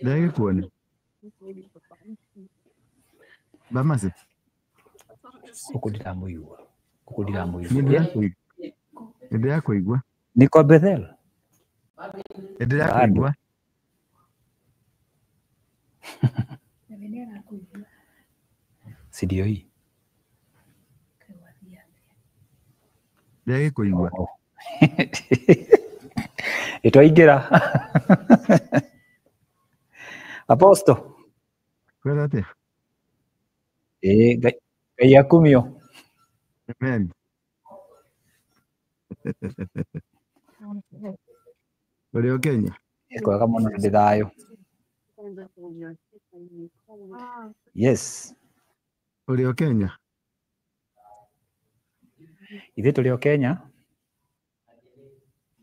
Ndagĩkuona. Bamase. Gũkũ ndiramũigua. Gũkũ ndiramũigua. Nĩ ndĩrakũigua. Niko Bethel. Nĩ ndĩrakũigua. Si ndio hii? Ndĩragĩkũigua. Ĩtwaingĩra. Apostle. Kwĩra atĩa? Ĩĩ Ngai Ngai akumio. Amen. Ũrĩ o Kenya? Nĩ kwega mũno ndĩ thayũ. Yes. Ũrĩ o Kenya? Ithuĩ tũrĩ o Kenya.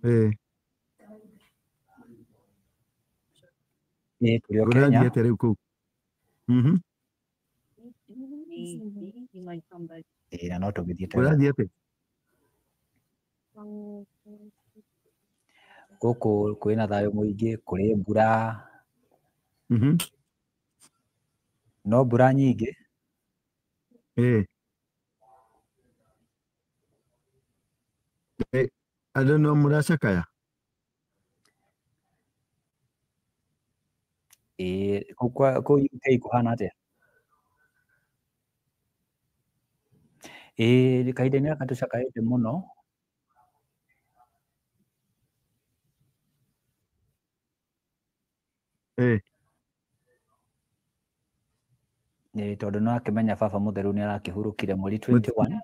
Ĩĩ. Ĩĩ tũrĩ o Kenya. Ũrathiĩ atĩa rĩu kũu? Mhm. Ĩĩ na no tũgĩthiĩte Ũrathiĩ atĩa? Gũkũ kwĩna thayũ mũingĩ, kũrĩ mbura. Mhm. No mbura nyingĩ. Ĩĩ. Andũ no mũracakaya? Ĩĩ kũu kũu UK kũhana atĩa? Ĩĩ kahinda-inĩ gaka tũcakaĩte mũno. Ĩĩ. Ĩĩ tondũ nĩ wakĩmenya baba mũtheru nĩ arakĩhurũkire mweri 21.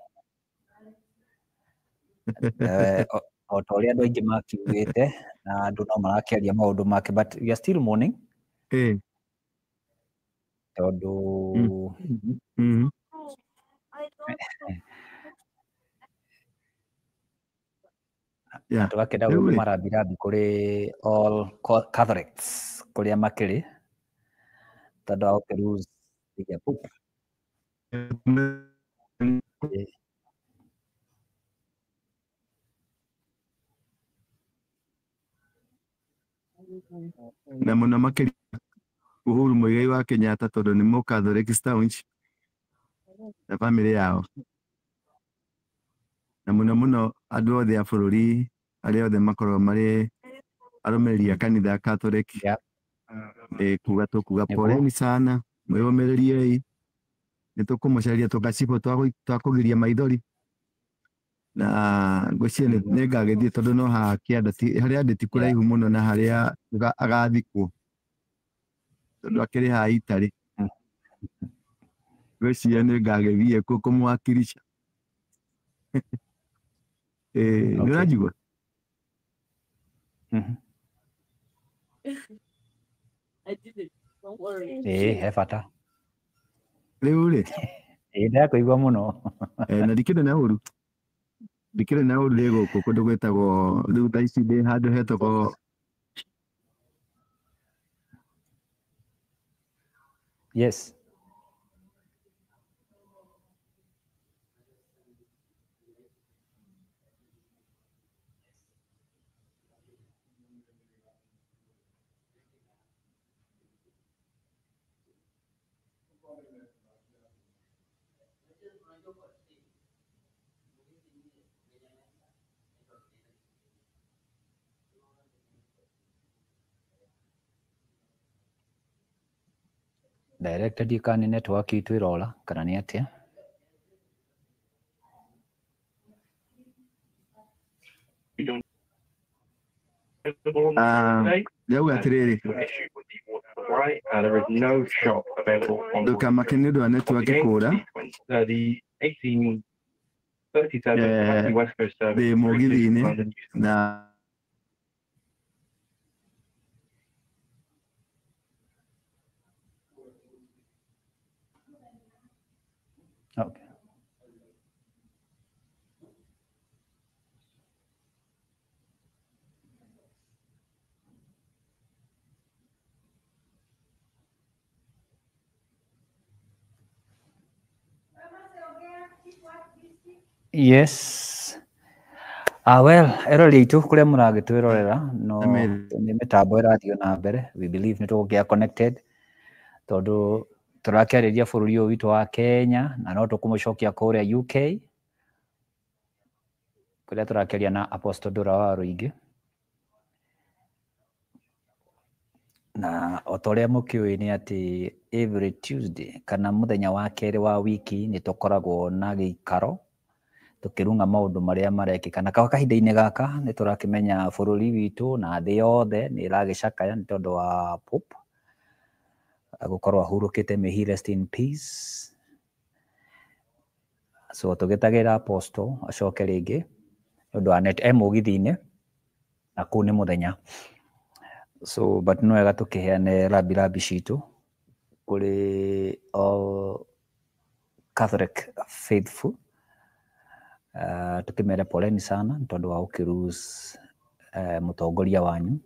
O ta ũrĩa andũ aingĩ makiugĩte na andũ no marakĩaria maũndũ make, but we are still mourning. Ĩĩ. Tondũ Mhm. na tũgakĩenda gũtũma rambirambi kũrĩ all Catholics kũrĩa makĩrĩ tondũ wa gũkĩ lose the Pope. Na mũno makĩria Uhuru Muigai wa Kenyatta tondũ nĩ mũ Catholic staunch na bamĩrĩ yao, na mũno mũno andũ othe a bũrũri arĩa othe makoragwo marĩ arũmĩrĩri a kanitha Catholic. Nĩ kuga tũkuga poleni sana, mwĩyũmĩrĩriei, nĩ tũkũmũcaria tũgacibũ twa kũgiria maithori, na ngwĩciria nĩ ngagĩthiĩ tondũ no haha kĩanda harĩa ndĩ ti kũraihu mũno na harĩa agathikwo tondũ akĩrĩ haha itarĩ. Ngwĩciria nĩ ngagĩthiĩ kuo kũmwakirisha. Nĩ ũranjigua? Ĩĩ he bata. Rĩu rĩ? Ĩĩ ndĩrakũigua mũno. Na ndikĩrĩ na ũru. Ndikĩrĩ na ũru ndĩ gũkũ kũndũ gwĩtagwo rĩu thaa ici ndĩ handũ hetagwo Yes. Director ndiũĩ kana nĩ network itũ ĩrora kana nĩ atĩa. Ndĩrauga atĩrĩrĩ, ndũkamake nĩ ũndũ wa network kũra. Ndĩ mũgithi-inĩ na Okay. Yes. Well, erori aitũ kũrĩa mũragĩtwĩrorera no nĩ mĩtambo ĩrathiĩ na mbere. We believe nĩ tũgũkĩa connected tondũ tũrakĩarĩria bũrũri ũyũ witũ wa Kenya na no tũkũmũcokia kũrĩa UK kũrĩa tũrakĩaria na Apostle Ndura wa Rũingĩ. Na o ta ũrĩa mũkĩũĩ nĩ atĩ every Tuesday kana mũthenya wa kerĩ wa wiki nĩ tũkoragwo na gĩikaro tũkĩrung'a maũndũ marĩa marekĩka. Na kwa kahinda-inĩ gaka nĩ tũrakĩmenya bũrũri witũ na thĩ yothe nĩ ĩragĩcakaya nĩ tondũ wa Pope gũkorwo ahurũkĩte, may he rest in peace. So tũgĩtagĩra Apostle acoke rĩngĩ nĩ ũndũ wa net e mũgithi-inĩ na kũu nĩ mũthenya. So but no wega tũkĩheane rambirambi citũ kũrĩ all Catholic faithful. Tukimere poleni sana nĩ tondũ wa gũkĩlose mũtongoria wanyu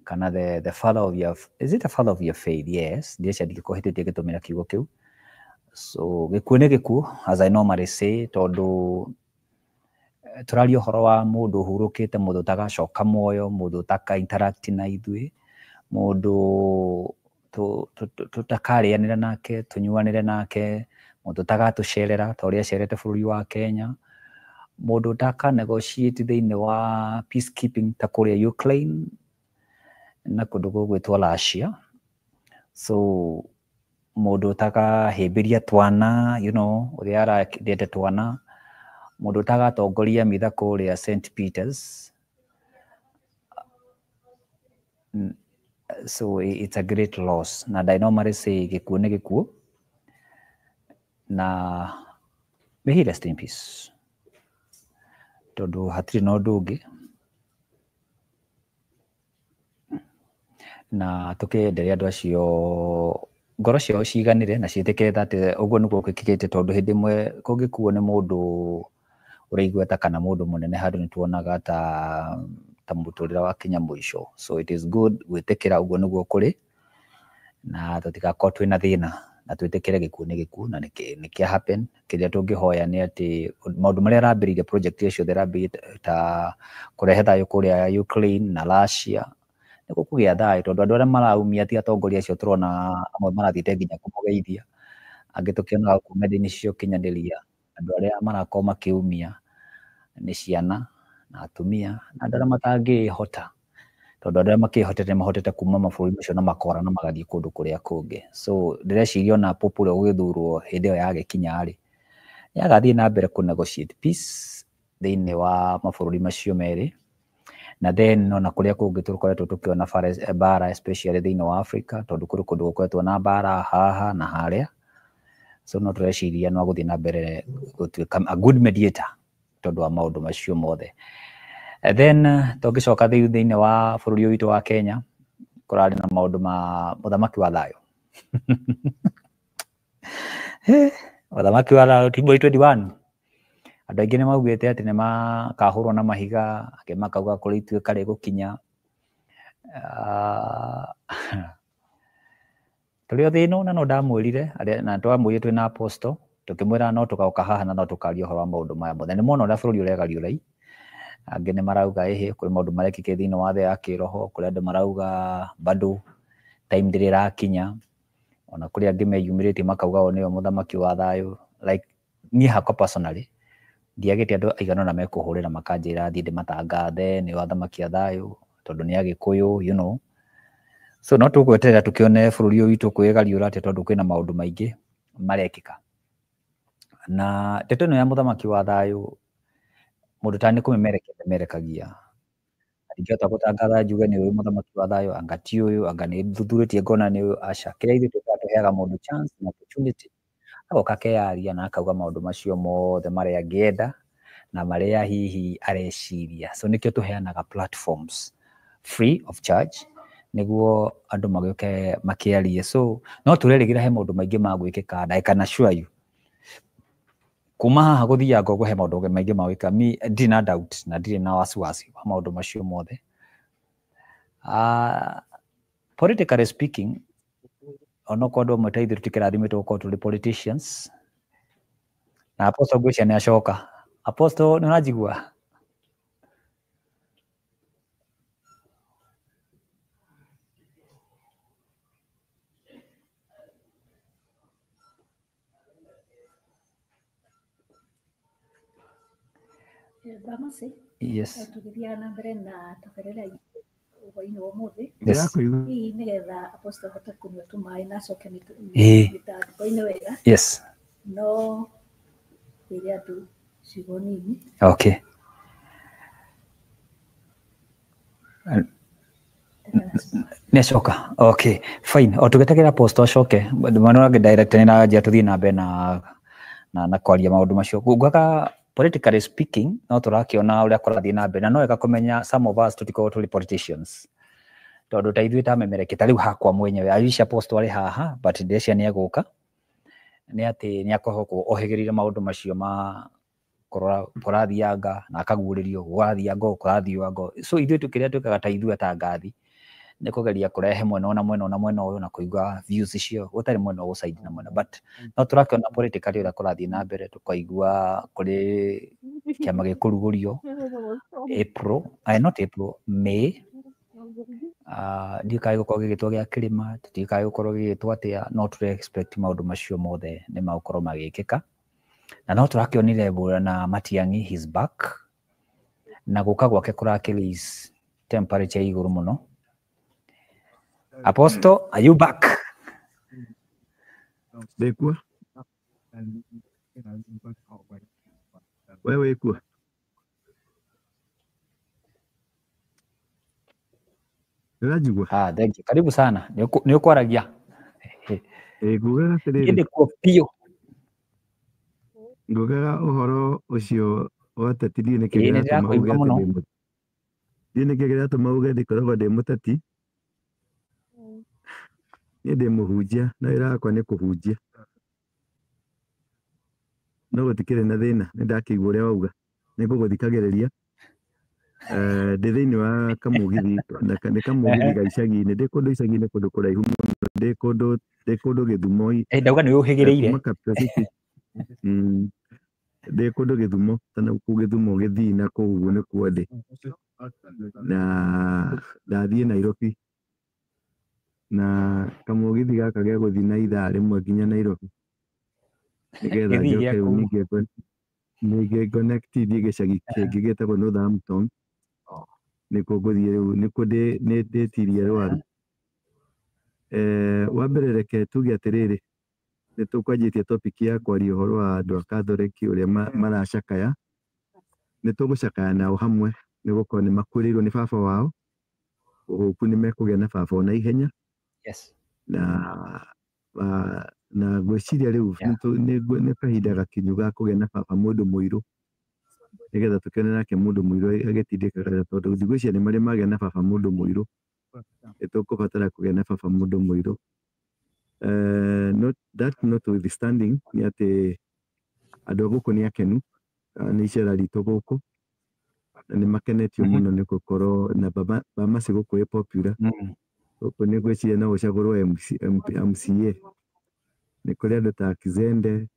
kana the father of your, is it the father of your faith? Yes, ndirecia ndingĩkorwo hĩtĩtie gĩtũmĩra kiugo kĩu. So gĩkuũ nĩ gĩkuũ as I normally say, tondũ tũraria ũhoro wa mũndũ ũhurũkĩte, mũndũ ũtagacoka muoyo, mũndũ ũtaka interact na ithuĩ, mũndũ tũtakarĩanĩra nake, tũnyuanĩre nake, mũndũ ũtagatũcerera ta ũrĩa acerete bũrũri wa Kenya, mũndũ ũtaka negotiate thĩinĩ wa peacekeeping ta kũrĩa Ukraine na kũndũ gũgwĩtwo Russia. So mũndũ ũtakahĩmbĩria twana, you know, ũrĩa arendete twana, mũndũ ũtagatongoria mitha kũrĩa St Peters. So it's a great loss. Na I normally say gĩkuũ nĩ gĩkuũ, na may he rest in peace, tondũ hatirĩ na ũndũ ũngĩ. Na tũkĩenderea andũ acio ngoro ciao ciganĩre na ciĩtĩkĩre atĩ ũguo nĩguo gwĩkĩkĩte, tondũ hĩndĩ ĩmwe kũngĩkuo nĩ mũndũ ũrĩ igweta kana mũndũ mũnene handũ nĩ tuonaga ta mũtũrĩre wakinya mũico. So it is good gwĩtĩkĩra ũguo nĩguo kũrĩ, na tũtigakorwo twĩna thĩna, na twĩtĩkĩre gĩkuũ nĩ gĩkuũ na nĩ kĩa happen. Kĩrĩa tũngĩhoya nĩ atĩ maũndũ marĩa arambĩrĩirie, project icio ciothe arambĩrĩirie ta kũrehe thayũ kũrĩa Ukraine na Russia, nĩ gũkũgĩa thayũ, tondũ andũ arĩa maraumia ti atongoria acio tũrona amwe marathiĩte nginya kũmũgeithia, angĩ tũkĩonaga gũkũ nenda-inĩ cia ũkinyanĩria, andũ arĩa marakorwo makĩumia nĩ ciana na atumia na andũ arĩa matangĩhota, tondũ andũ arĩa makĩhotete nĩ mahotete kuma mabũrũri macio na makora na magathiĩ kũndũ kũrĩa kũngĩ. So ndĩreciria ona Pope ũrĩa ũgũgĩthurwo hĩndĩ ĩyo yagĩkinya rĩ, nĩ agathiĩ na mbere kũ negotiate peace thĩinĩ wa mabũrũri macio merĩ. Na then ona kũrĩa kũngĩ tũkoretwo tũkĩona mbara especially thĩinĩ wa Africa, tondũ kũrĩ kũndũ gũkoretwo na mbara haha na harĩa. So no tũreciria no agũthiĩ na mbere gũtuĩka a good mediator tondũ wa maũndũ macio mothe. Then tũngĩcoka thĩinĩ wa bũrũri ũyũ witũ wa Kenya, kũrarĩ na maũndũ ma mũthamaki wa thayũ. Mũthamaki wa thayũ ti Moi 21. Andũ aingĩ nĩ maugĩte atĩ nĩ makahũrwo na mahiga, angĩ makauga kũrĩ ituĩka rĩgũkinya. Tũrĩ o thĩna na no ndamwĩrire, na twamwĩrire twĩna Apostle, tũkĩmwĩra no tũgoka haha na no tũkaria ũhoro wa maũndũ maya mothe. Nĩ mona ũrĩa bũrũri ũregariũra, angĩ nĩ marauga ĩhĩ kũrĩ maũndũ marekĩkĩte thĩinĩ wa thĩ ya kĩroho, kũrĩ andũ marauga bado time ndĩrĩ ĩrakinya, ona kũrĩ angĩ meyumĩrĩtie makauga o nĩwe mũthamaki wa thayũ. Like niĩ hakwa personally ndiagĩte andũ aigana ũna mekũhũrĩra makanjĩra thiĩ ndĩmatangathe nĩo athamaki a thayũ, tondũ nĩ Agĩkũyũ, you know. So no tũgweterera tũkĩone bũrũri ũyũ witũ kwĩgariũra atĩa, tondũ kwĩna maũndũ maingĩ marekĩka. Na ndeto ĩno ya mũthamaki wa thayũ, mũndũ ta nĩ kũmemerekia memerekagia. Ndingĩhota gũtangatha njuge nĩ ũyũ mũthamaki wa thayũ, anga ti ũyũ, anga nĩ thuthurĩtie ngona nĩ ũyũ, aca. Kĩrĩa ithuĩ twĩkaga tũheaga mũndũ chance na opportunity, agoka akeyaria na akauga maũndũ macio mothe marĩa angĩenda na marĩa hihi areciria. So nĩkĩo tũheanaga platforms free of charge nĩguo andũ magĩũke makĩarie. So no tũrerĩgĩra he maũndũ maingĩ ma gwĩkĩka, na I can assure you kuma haha gũthianga ũguo he maũndũ maingĩ ma gwĩka. Mi ndirĩ na doubt na ndirĩ na wasiwasi wa maũndũ macio mothe. Politically speaking, onokorwo andũ amwe ta ithuĩ tũtikĩrathimĩtwo gũkorwo tũrĩ politicians, na Apostle ngwĩciria nĩ acoka. Apostle, nĩ ũranjigua? Yes. Tũgĩthiaga na mbere na tabarĩra itũ hwaĩ-inĩ wa ũmũthĩ. Yes. Hihi nĩgetha Apostle ahote kũnyua tũmaĩ na acoke mĩtandĩko-inĩ wega. Yes. No wĩre andũ ciugo nini. Okay. Nĩacoka. Okay, fine. O tũgĩtagĩra Apostle acoke, mwana wake direct nĩ na njĩra tũthiĩ na mbere na kwaria maũndũ macio. Ngwaga politically speaking, no tũrakĩona ũrĩa kũrathiĩ na mbere, na no wega kũmenya some of us tũtikoragwo tũrĩ politicians. Tondũ ta ithuĩ ta memereke, ta rĩu hakwa mwenyewe, I wish Apostle arĩ haha, but ndĩreciria nĩ egũka. Nĩ atĩ nĩ akoragwo ohĩgĩrĩire maũndũ macio ma kũrora kũrathianga na akaguũrĩrio gũgathianga ũũ kũrathianga ũũ. So ithuĩ kĩrĩa twĩkaga ta ithuĩ atangathi nĩ kũgeria kũrehe mwena ũna mwena ũna mwena ũyũ na kũigua views icio gũtarĩ mwena ũgũ-side na mwena, but no tũrakĩona politically ũrĩa kũrathiĩ na mbere, tũkaigua kũrĩ kĩama gĩkũrugũrio April, not April, May. Ndiũĩ kana gĩgũkorwo gĩgĩtwo gĩa kĩrĩma, tũtiũĩ kana gĩgũkorwo gĩgĩtwo atĩa, no tũre expect maũndũ macio mothe nĩ magũkorwo magĩkĩka. Na no tũrakĩonire Bwana Matiang'i he's back, na gũka gwake kũrakĩ raise temperature igũrũ mũno. Apostle, are you back? Ndĩkuo. We wĩkuo? Ndĩranjigua? Ah, thank you. Karibu sana. Nĩ ũkwaragia. Ĩ ngugaga atĩrĩrĩ. Niĩ ndĩkuo biũ. Ngugaga ũhoro ũcio wa ũteti ndiũĩ nĩkĩ Ĩĩ, nĩ kĩratũma uge ndĩrakũigua atĩ mũno. ndĩ mũteti. Ndiũĩ nĩkĩ kĩratũma uge ndĩkoragwo ndĩ mũteti. Niĩ ndĩ mũhunjia na wĩra wakwa nĩ kũhunjia. No gũtikĩrĩ na thĩna, nĩ ndakĩigua ũrĩa wauga. Nĩ ngũgũthikagĩrĩria. Ndĩ thĩinĩ wa kamũgithi, nĩ kamũgithi ga icagi-inĩ. Ndĩ kũndũ icagi-inĩ kũndũ kũraihu mũno. Ndĩ kũndũ Gĩthumo. Ndauga nĩ ũhĩgĩrĩire. Kuma Capital City. Ndĩ kũndũ Gĩthumo, ta kũu Gĩthumo Gĩthii na kũu ũguo nĩkuo ndĩ. Na ndathiĩ Nairobi. Na kamũgithi gaka gegũthiĩ na ithaa rĩmwe nginya Nairobi. Nĩgetha njoke rĩu ningĩ connect thiĩ gĩcagi kĩngĩ gĩtagwo Northampton. Nĩkuo ngũthiĩ rĩu, nĩkuo ndĩtirie rwaru. Wa mbere reke tuge atĩrĩrĩ, nĩ tũkwanjĩtie topic ya kwaria ũhoro wa andũ a Catholic ũrĩa maracakaya. Nĩ tũgũcakaya nao hamwe, nĩ gũkorwo nĩ makuĩrĩirwo nĩ baba wao. Ũhũku nĩ mekũgĩa na baba o na ihenya. Yes. Na ngwĩciria rĩu nĩ kahinda gakinyu ga kũgĩa na baba mũndũ mũirũ, nĩgetha tũkĩone nake mũndũ mũirũ agĩtindĩkaga, tondũ ngwĩciria nĩ marĩ magĩa na baba mũndũ mũirũ. Nĩ tũkũbatara kũgĩa na baba mũndũ mũirũ. Not that notwithstanding nĩ atĩ andũ a gũkũ nĩ akenu, nĩ icera ritũ gũkũ, na nĩ makenetio mũno nĩ gũkorwo na Bamasi gũkũ ĩ popular. Gũkũ nĩ ngwĩciria no gũcagũrwo MCA. Nĩ kũrĩ andũ ta Kizende,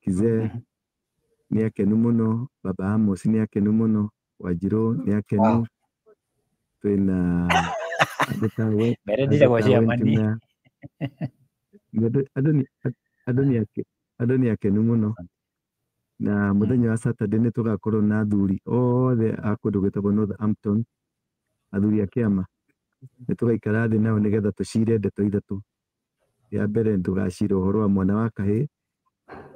Kizee nĩ akenu mũno, Baba Amos nĩ akenu mũno, Wanjirũ nĩ akenu. Twĩna andũ ta andũ nĩ akenu mũno. Na mũthenya wa Saturday nĩ tũgakorwo na athuri othe a kũndũ gwĩtagwo Northampton, athuri a kĩama. Nĩ tũgaikara thĩ nao nĩgetha tũcire ndeto ithatũ. Ya mbere nĩ tũgacira ũhoro wa mwana wa kahĩĩ,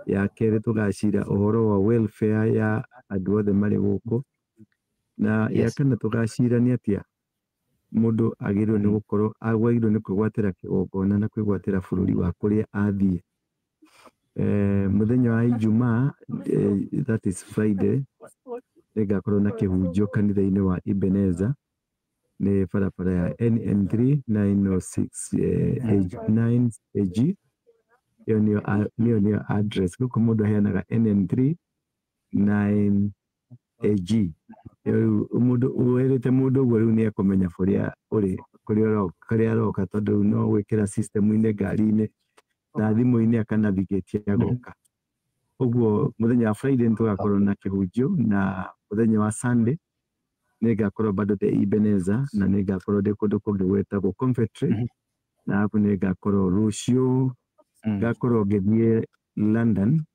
ya kerĩ tũgacira ũhoro wa welfare ya andũ othe marĩ gũkũ, na ya kana tũgacira nĩ atĩa mũndũ agĩrĩirwo nĩ gũkorwo agĩrĩirwo nĩ kwĩgwatĩra kĩgongona na kwĩgwatĩra bũrũri wa kũrĩa athiĩ. Mũthenya wa Ijumaa, that is Friday, nĩngakorwo na kĩhunjio kanitha-inĩ wa Ebenezer, nĩ barabara ya NN3 906 9AG. Ĩyo nĩyo address. Gũkũ mũndũ aheanaga NN3 9AG. Rĩu mũndũ wĩrĩte mũndũ ũguo rĩu nĩ ekũmenya kũrĩa ũrĩ, kũrĩa aroka, tondũ rĩu no gwĩkĩra system-inĩ ngari-inĩ na thimũ-inĩ akanavigate agoka. Ũguo mũthenya wa Friday nĩ tũgakorwo na kĩhunjio, na mũthenya wa Sunday nĩ ngakorwo bado ndĩ Ebenezer, na nĩ ngakorwo ndĩ kũndũ kũngĩ gwĩtagwo Coventry, na haku nĩ ngakorwo rũciũ ngakorwo ngĩthiĩ London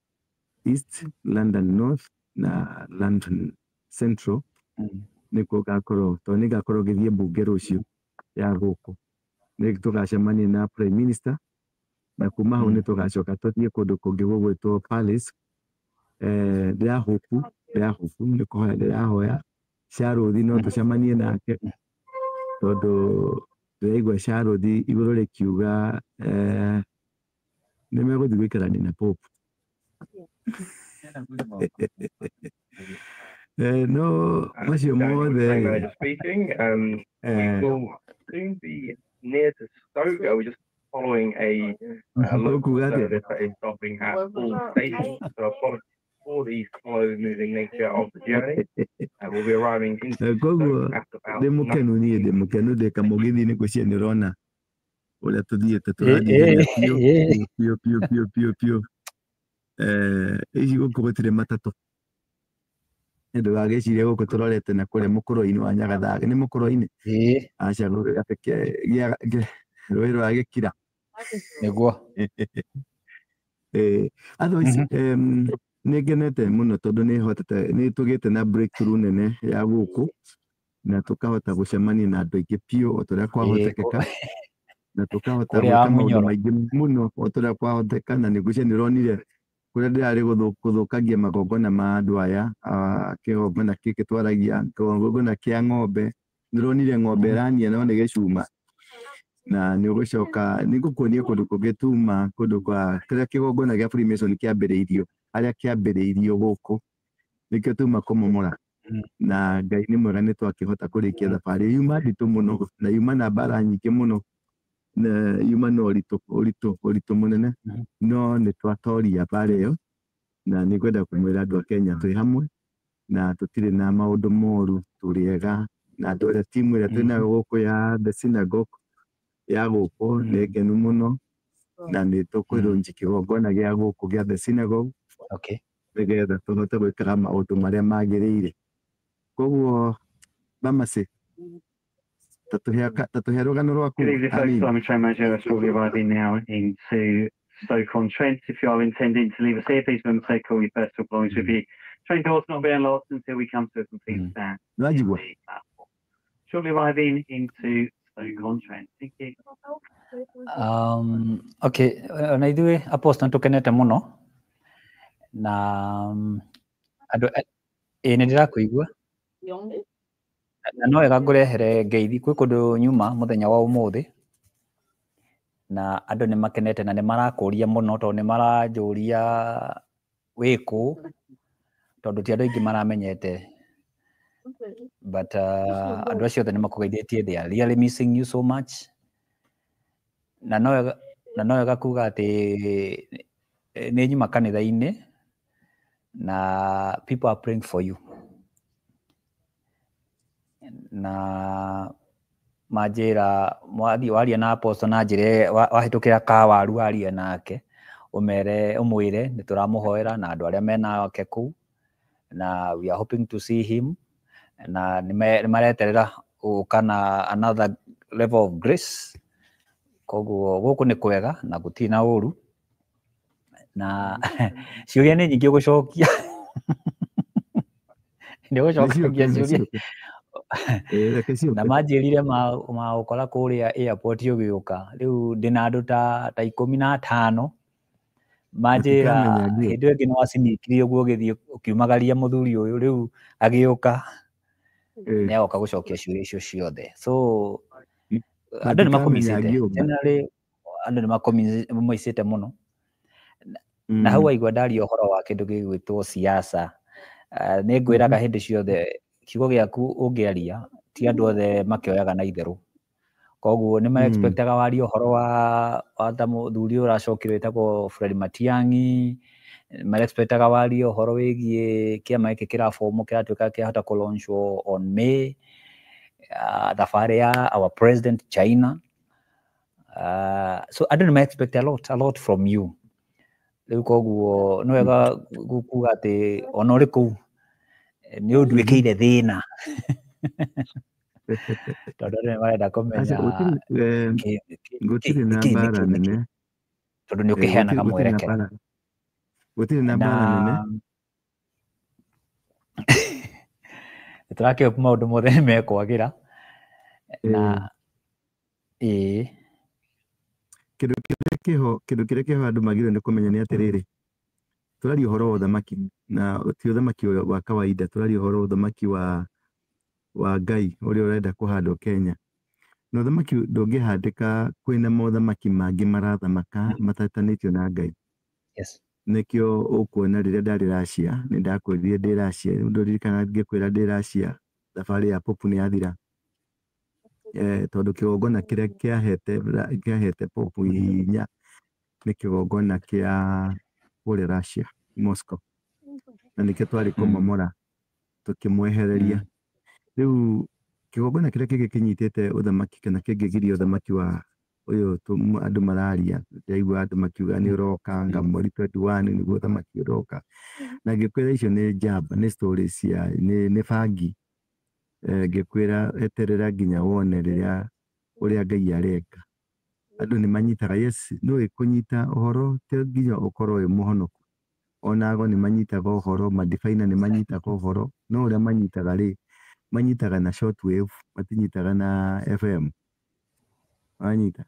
East, London North, na London Central nĩkuo ngakorwo, tondũ nĩ ngakorwo ngĩthiĩ mbunge rũciũ ya gũkũ. Nĩ tũgacemania na Prime Minister, na kuma hau nĩ tũgacoka tũthiĩ kũndũ kũngĩ gũgwĩtwo Palace. Ndĩrahopu nĩ kũhoya ndĩrahoya Charũthi no tũcemanie nake, tondũ ndĩraigua Charũthi igũrũ rĩkiuga nĩ megũthiĩ gũikarania na Pope. No macio mothe. Train manager speaking. We will soon be near to Stoke. We're just following a local Ũkuga atĩa? service that is stopping at all stations. So apologies for the slow moving nature of the journey. We'll be arriving into Koguo Stoke at about ndĩ mũkenu, niĩ ndĩ mũkenu, ndĩ kamũgithi nĩ gwĩciria nĩ ũrona ũrĩa tũthiĩte, Ĩ, tũrathiĩ ĩ, ihenya biũ ĩ. biũ biũ biũ biũ biũ. Ici gũkũ gũtirĩ matatũ, ndũgagĩcirie gũkũ tũrorete na kũrĩa mũkũrũ-inĩ wa Nyagathaga, nĩ mũkũrũ-inĩ? Ĩ. Aca, rũĩ rwa Gĩkira. Nĩguo. Otherwise, nĩ ngenete mũno tondũ nĩ hotete, nĩ tũgĩte na breakthrough nene ya gũkũ, na tũkahota gũcemania na andũ aingĩ biũ o ta ũrĩa kwahotekeka, na tũkahota Kũrĩa gwĩka maũndũ Munyoro. maingĩ mũno o ta ũrĩa kwahoteka. Na nĩngwĩciria nĩ ũronire kũrĩa ndĩrarĩ gũthũkangia magongona ma andũ aya, kĩgongona gĩkĩ twaragia, kĩgongona kĩa ng'ombe, nĩ ũronire ng'ombe ĩrania no nĩ gĩcuma. Na nĩ ũgũcoka nĩ ngũkuonia kũndũ kũngĩ tuma, kũndũ kwa kĩrĩa kĩgongona gĩa Freemason kĩambĩrĩirio, harĩa kĩambĩrĩirio gũkũ nĩkĩo tuma kũmomora. Na Ngai nĩ mwega, nĩ twakĩhota kũrĩkia thabarĩ yuma nditũ mũno, na yuma na mbara nyingĩ mũno, na yuma na ũritũ ũritũ ũritũ mũnene, no nĩ twatoria mbara ĩyo. Na nĩ ngwenda kũmwĩra andũ a Kenya twĩ hamwe na tũtirĩ na maũndũ moru, tũrĩ ega na andũ arĩa timu ĩrĩa twĩ nayo gũkũ ya The Synagogue ya gũkũ nĩ ngenu mũno, na nĩ tũkwĩrũnji kĩgongona gĩa gũkũ gĩa The Synagogue nĩgetha tũhote gwĩkaga maũndũ marĩa magĩrĩire. Koguo Bamasi, tatũhe rũgano rwaku Good evening, folks. hanini. Simon Train Manager. That's shortly arriving now into Stoke-on-Trent. If you are intending to leave us here, please remember to take all your personal belongings with you. Train doors not be unlocked until we come to a complete stand in Nĩwanjigua? the platform. Shortly arriving into Stoke-on-Trent. Thank you. Okay, ona ithuĩ Apostle nĩ tũkenete mũno na andũ ĩ nĩ ndĩrakũigua, na no wega ngũrehere ngeithi kwĩ kũndũ nyuma mũthenya wa ũmũthĩ, na andũ nĩ makenete na nĩ marakũria mũno, tondũ nĩ maranjũria wĩ kũ, tondũ ti andũ aingĩ maramenyete, but andũ acio othe nĩ makũgeithĩtie, they are really missing you so much. Na no wega kuga atĩ nĩ nyuma kanitha-inĩ na people are praying for you, na manjĩra wathiĩ waria na Apostle na njĩre wahĩtũkĩra kawaru waria nake ũmere ũmwĩre nĩ tũramũhoera na andũ arĩa menake kũu, na we are hoping to see him, na nĩ mareterera gũka na another level of grace. Koguo gũkũ nĩ kwega na gũtirĩ na ũru, na ciũria nĩ nyingĩ ũgũcokia, nĩ ũgũcokagia ciũria. Reke ciũke. Na manjĩrire magũkora kũrĩa airport ũgĩũka. Rĩu ndĩna andũ ta 15 manjĩra Matikamenya ngiũ. Hĩndĩ ĩyo ĩngĩ nĩ wacinikire ũguo ũgĩthiĩ ũkiumagaria mũthuri ũyũ, rĩu agĩũka nĩ agoka gũcokia ciũria icio ciothe. So andũ nĩ Matikamenya makũmicĩte. ngĩũka. Generally andũ nĩ makũmicĩte mũno. Na hau waigua ndaria ũhoro wa kĩndũ gĩgwĩtwo siasa, nĩ ngwĩraga hĩndĩ ciothe kiugo gĩaku ũngĩaria ti andũ othe makĩoyaga na itherũ. Koguo nĩ ma-expectaga warie ũhoro wa ta mũthuri ũyũ ũracokire wĩtagwo Fred Matiang'i, ma-expectaga warie ũhoro wĩgiĩ kĩama gĩkĩ kĩrabomwo kĩratuĩka kĩahota kũ-launchwo on May, thabarĩ ya our president China. So andũ nĩ ma-expect a lot from you. Rĩu koguo nĩ wega kuga atĩ ona ũrĩ kũu nĩ ũnduĩkĩire thĩna, tondũ andũ nĩ marenda kũmenya Aca, gũtirĩ na mbara nene. Tondũ nĩ ũkĩheanaga Gũtirĩ na mwerekera. Gũtirĩ na mbara nene. Nĩ tũrakĩhope maũndũ mothe nĩ mekwagĩra na ĩĩ. Kĩndũ kĩrĩa kĩho andũ magĩrĩirwo nĩ kũmenya nĩ atĩrĩrĩ, tũraria ũhoro wa ũthamaki na ti ũthamaki wa kawaida, tũraria ũhoro wa ũthamaki wa Ngai ũrĩa ũrenda kũhandwo Kenya. Na ũthamaki ndũngĩhandĩka kwĩna mothamaki mangĩ marathamaka matetanĩtio na Ngai. Yes. Nĩkĩo ũkuona rĩrĩa ndarĩ Russia, nĩ ndakwĩrire ndĩ Russia, ndũririkana ngĩkwĩra ndĩ Russia, thabarĩ ya Pope nĩ yathira. Tondũ kĩgongona kĩrĩa kĩahete Pope hinya nĩ kĩgongona kĩa kũrĩa Russia, Moscow. Na nĩkĩo twarĩ kũmomora tũkĩmwehereria. Rĩu kĩgongona kĩrĩa kĩngĩ kĩnyitĩte ũthamaki kana kĩngĩgiria ũthamaki wa ũyũ andũ mararia, ndaigua andũ makiuga nĩ ũroka nga mweri 21 nĩguo ũthamaki ũroka. Na ngĩkwĩra icio nĩ njamba, nĩ stories cia nĩ bangi. Ngĩkwĩra eterera nginya wone rĩrĩa ũrĩa Ngai areka. Andũ nĩ manyitaga, yes, no ĩkũnyita ũhoro ti nginya ũkorwo wĩ mũhonoku. Onago nĩ manyitaga ũhoro, madifaina nĩ manyitaga ũhoro, no ũrĩa manyitaga rĩ, manyitaga na short wave, matinyitaga na FM. Wanyita?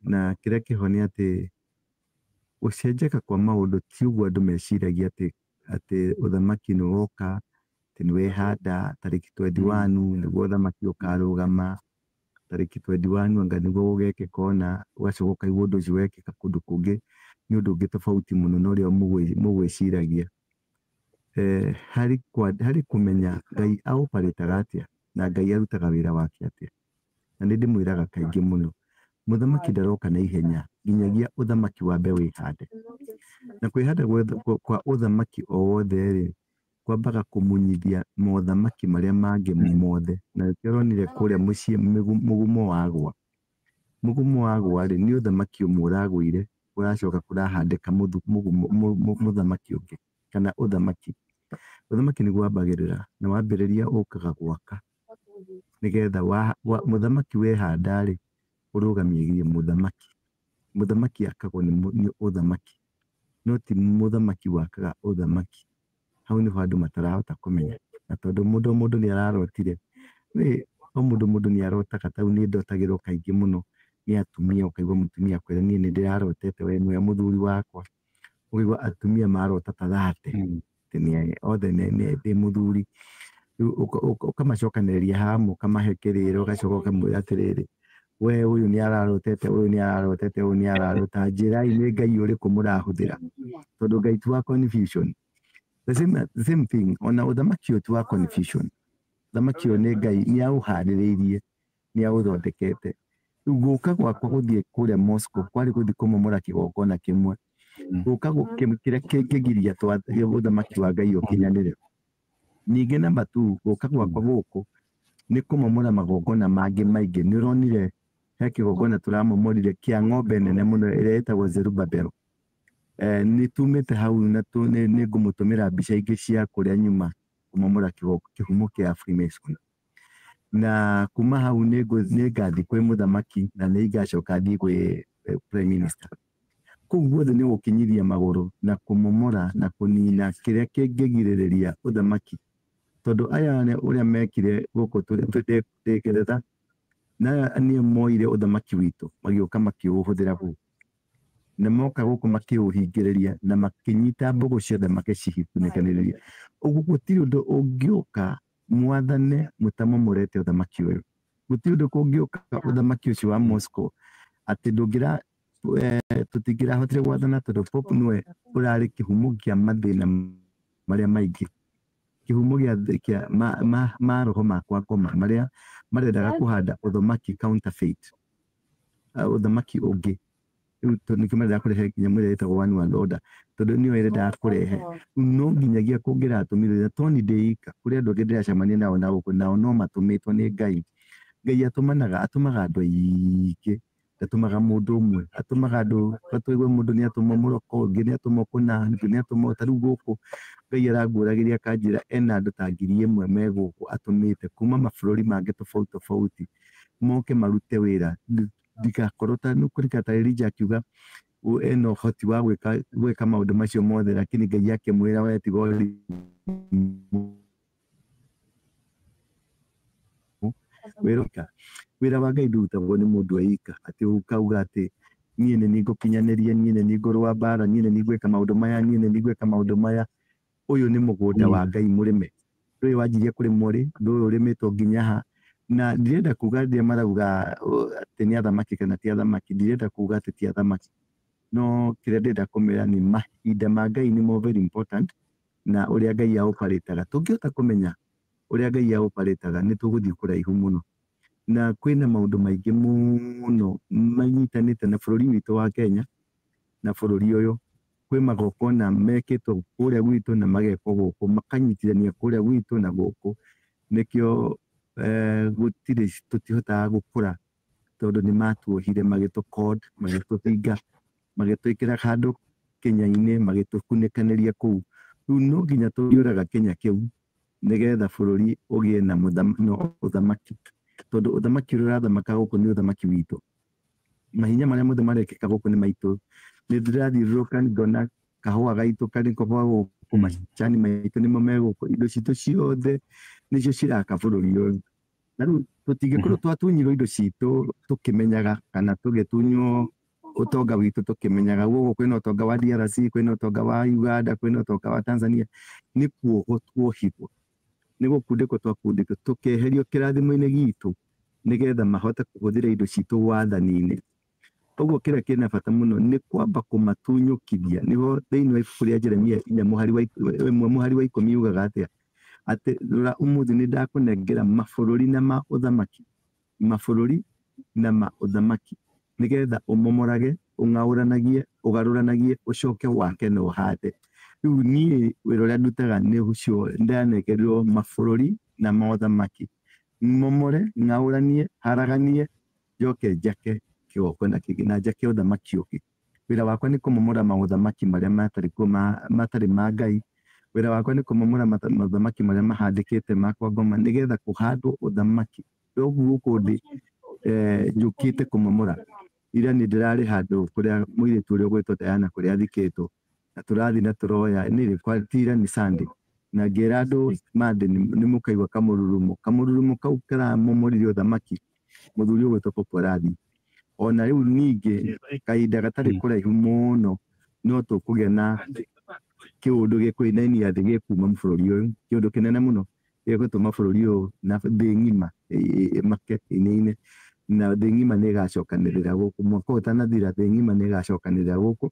Na kĩrĩa kĩho nĩ atĩ gũcenjeka kwa maũndũ ti ũguo andũ meciragia atĩ ũthamaki nĩ woka, atĩ nĩ wehanda tarĩki 21 nĩguo ũthamaki ũkarũgama, tarĩki 21 anga nĩguo gũgekĩka ũna, ũgacoka ũkaigua ũndũ ũcio wekĩka kũndũ kũngĩ nĩ ũndũ ũngĩ tofauti mũno na ũrĩa mũgwĩciragia. Harĩ kũmenya Ngai aoparĩtaga atĩa na Ngai arutaga wĩra wake atĩa. Na nĩ ndĩmwĩraga kaingĩ mũno, mũthamaki ndaroka na ihenya nginyagia ũthamaki wambe wĩhande. Na kwĩhanda kwa ũthamaki o wothe rĩ, kwambaga kũmunyithia mothamaki marĩa mangĩ mothe. Na nĩkĩo ũronire kũrĩa mũciĩ mũgumo wagwa. Mũgumo wagwa rĩ, nĩ ũthamaki ũmwe ũragũire, ũracoka kũrahandĩka mũthamaki ũngĩ kana ũthamaki. Ũthamaki nĩguo wambagĩrĩra na wambĩrĩria ũkaga gwaka nĩgetha mũthamaki wehanda rĩ, ũrũgamie mũthamaki. Mũthamaki akagwo nĩ ũthamaki, no ti mũthamaki wakaga ũthamaki. Hau nĩho andũ matarahota kũmenya. Na tondũ mũndũ nĩ ararotire, o mũndũ nĩ arotaga, ta rĩu niĩ ndotagĩrwo kaingĩ mũno nĩ atumia, ũkaigua mũtumia akwĩra niĩ nĩ ndĩrarotete we nĩwe mũthuri wakwa. Ũkaigua atumia marota ta thate, othe nĩ ndĩ mũthuri. Rĩu ũkamacokanĩrĩria hamwe, ũkamahe kĩrĩro, ũgacoka ũkamwĩra atĩrĩrĩ, we ũyũ nĩ ararotete, ũyũ nĩ ararotete, ũyũ nĩ ararota, njĩrai nĩ Ngai ũrĩkũ mũrahũthĩra, tondũ Ngai ti wa confusion. The same thing, ona ũthamaki ũyũ ti wa confusion. Ũthamaki ũyũ nĩ Ngai nĩ aũharĩrĩirie, nĩ aũthondekete. Rĩu gũka gwakwa gũthiĩ kũrĩa Moscow kwarĩ gũthiĩ kũmomora kĩgongona kĩmwe. Gũka kĩrĩa kĩngĩgiria ũthamaki wa Ngai ũkinyanĩre. Ningĩ namba 2, gũka gwakwa gũkũ nĩ kũmomora magongona mangĩ maingĩ. Nĩ ũronire he kĩgongona tũramomorire kĩa ng'ombe nene mũno ĩrĩa ĩtagwo Zerubbabel. Nĩ tumĩte hau na nĩ ngũmũtũmĩra mbica ingĩ cia kũrĩa nyuma kũmomora kĩhumo kĩa Freemason. Na kuma hau nĩ ngathiĩ kwĩ mũthamaki na nĩ ngacoka thiĩ kwĩ prime minister. Kũu guothe nĩ gũkinyithia magũrũ na kũmomora na kũnina kĩrĩa kĩngĩgirĩrĩria ũthamaki. Tondũ aya ũrĩa mekire gũkũ ndĩ Ngeretha, na aya nĩo moire ũthamaki witũ magĩũka makĩũhũthĩra gũkũ. Na moka gũkũ makĩũhingĩrĩria na makĩnyita mbũgũ ciothe makĩcikunĩkanĩrĩria. Ũguo gũtirĩ ũndũ ũngĩũka mwathane mũtamomorete ũthamaki ũyũ. Gũtirĩ ũndũ kũngĩũka ũthamaki ũcio wa Moscow atĩ ndũngĩra tũtingĩrahotire gwathana tondũ Pope nĩwe ũrarĩ kĩhumo kĩa mathĩna marĩa maingĩ. Kĩhumo kĩa maroho ma kwa ngoma marĩa marendaga kũhanda ũthamaki counterfeit, ũthamaki ũngĩ. Rĩu nĩkĩo marendaga kũrehe nyamũ ĩrĩa ĩtagwo one world order, tondũ nĩyo ĩrendaga kũrehe. No nginyagia kũngĩratũmirwo, na to niĩ ndĩ ika, kũrĩ andũ angĩ ndĩracemania nao na gũkũ, nao no matũmĩtwo nĩ Ngai. Ngai atũmanaga, atũmaga andũ aingĩ, ndatũmaga mũndũ ũmwe, atũmaga andũ, tũigue mũndũ nĩ atũmwo mũroko, ũngĩ nĩ atũmwo kũna, ũngĩ nĩ atũmwo ta rĩu gũkũ. Ngai aranguũragĩria akanjĩra ena andũ ta 1000 me gũkũ atũmĩte kuma mabũrũri mangĩ tofauti tofauti, moke marute wĩra. Ndigakorwo ta nĩ kũrika ta Elijah akiuga Ena ũhoti wa gwĩka maũndũ macio mothe, lakini Ngai akĩmwĩra we tiga ũrimũ, wĩra wa Ngai ndũrutagwo nĩ mũndũ eika, atĩ ũkauga atĩ niĩ nĩ niĩ ngũkinyanĩria, niĩ nĩ niĩ ngũrũa mbara, niĩ nĩ niĩ ngwĩka maũndũ maya, niĩ nĩ niĩ ngwĩka maũndũ maya. Ũyũ nĩ mũgũnda wa Ngai mũrĩme, ndũyũ wanjirie kũrĩmwo rĩ, ndũyũ ũrĩmĩtwo nginya ha. Na ndirenda kuga rĩrĩa marauga atĩ nĩ athamaki kana ti athamaki, ndirenda kuga atĩ ti athamaki, no kĩrĩa ndĩrenda kũmĩra nĩ mahinda ma Ngai nĩmo very important, na ũrĩa Ngai aũparĩtaga. Tũngĩhota kũmenya ũrĩa Ngai aũparĩtaga nĩ tũgũthiĩ kũraihu mũno. Na kwĩna maũndũ maingĩ mũno manyitanĩte na bũrũri witũ wa Kenya na bũrũri ũyũ. Kwĩ magongona mekĩtwo kũrĩa gwitũ na magekwo gũkũ, makanyitithania kũrĩa gwitũ na gũkũ. Nĩkĩo gũtirĩ tũtihotaga gũkũra, tondũ nĩ matuohire, magĩtũ code, magĩtũthinga, magĩtwĩkĩra handũ Kenya-inĩ, magĩtũkunĩkanĩria kũu. Rĩu no nginya tũngĩũraga Kenya kĩu nĩgetha bũrũri ũgĩe na ũthamaki, tondũ ũthamaki ũrĩa ũrathamaka gũkũ nĩ ũthamaki witũ. Mahinya marĩa mothe marekĩka gũkũ nĩ maitũ. Nĩ ndĩrathiũrũrũka ngona kahũa gaitũ karĩ kahũa gũkũ, macani maitũ nĩmo me gũkũ, indo citũ ciothe nĩcio ciraka bũrũri ũyũ. Na rĩu tũtingĩkorwo twatunyirwo indo citũ tũkĩmenyaga, kana tũgĩtunywo ũtonga witũ tũkĩmenyaga. Gũkũ kwĩna ũtonga wa DRC, kwĩna ũtonga wa Uganda, kwĩna ũtonga wa Tanzania. Nĩ kuohwo tuohirwo, nĩ gũkundĩkwo twakundĩkwo, tũkeherio kĩrathimo-inĩ gitũ nĩgetha mahote kũhũthĩra indo citũ wathani-inĩ. Ũguo kĩrĩa kĩna bata mũno nĩ kwamba kũmatunyũkithia. Nĩho thĩinĩ wa ibuku rĩa Jeremia 4 mũhari wa 1 mũhari wa 10 yugaga atĩa? Atĩ rora ũmũthĩ nĩ ndakũnengera mabũrũri na ma ũthamaki, mabũrũri na ma ũthamaki, nĩgetha ũmomorage, ũng'aũranagie, ũgarũranagie, ũcoke wake na ũhande. Rĩu niĩ wĩra ũrĩa ndutaga nĩ ũcio, ndanengerirwo mabũrũri na mothamaki, momore, ng'aũranie, haraganie, njoke njake kĩgongona kĩngĩ na njake ũthamaki ũngĩ. Wĩra wakwa nĩ kũmomora maũthamaki marĩa matarĩ kuo, matarĩ ma Ngai. Wĩra wakwa nĩ kũmomora maũthamaki marĩa mahandĩkĩte ma kwa ngoma, nĩgetha kũhandwo ũthamaki. Ũguo gũkũ ndĩ njũkĩte kũmomora. Ira nĩ ndĩrarĩ handũ kũrĩa mũirĩtu ũrĩa ũgwĩtwo Diana kũrĩa athikĩtwo, na tũrathiĩ na tũroya nĩ kwa tira nĩ Sunday, na ngĩra andũ Monday nĩ mũkaigua kamũrurumo, kamũrurumo kau karamomorire ũthamaki mũthuri ũgwĩtwo Popo arathiĩ. Ona rĩu ningĩ kahinda gatarĩ kũraihu mũno no tũkũgĩa na kĩũndũ gĩkũinainia thĩ gĩkuma bũrũri ũyũ, kĩũndũ kĩnene mũno gĩgũtũma bũrũri ũyũ na thĩ ng'ima ĩmake ĩinaine, na thĩ ng'ima nĩ ĩgacokanĩrĩra gũkũ. Mwaka ũyũ ũtanathira thĩ ng'ima nĩ ĩgacokanĩrĩra gũkũ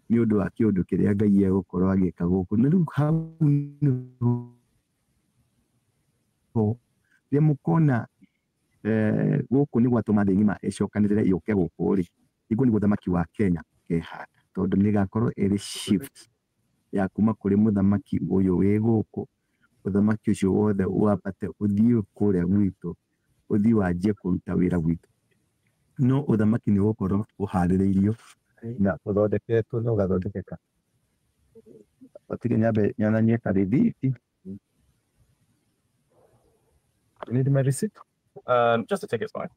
nĩ ũndũ wa kĩũndũ kĩrĩa Ngai egũkorwo agĩka gũkũ. Na rĩu hau nĩho rĩrĩa mũkona gũkũ nĩ gwatũma thĩ ng'ima ĩcokanĩrĩre yũke gũkũ rĩ, nĩguo nĩguo ũthamaki wa Kenya ũkehanda, tondũ nĩ ĩgakorwo ĩrĩ shift ya kuma kũrĩ mũthamaki ũyũ wĩ gũkũ, ũthamaki ũcio wothe wambate ũthiĩ kũrĩa gwitũ, ũthiĩ wanjie kũruta wĩra gwitũ. No ũthamaki nĩ ũgũkorwo ũharĩrĩirio na ũthondeketwo na ũgathondekeka. Gũtirĩ nyambe nyonanie karĩthiti. You need my receipt? Just a ticket's fine.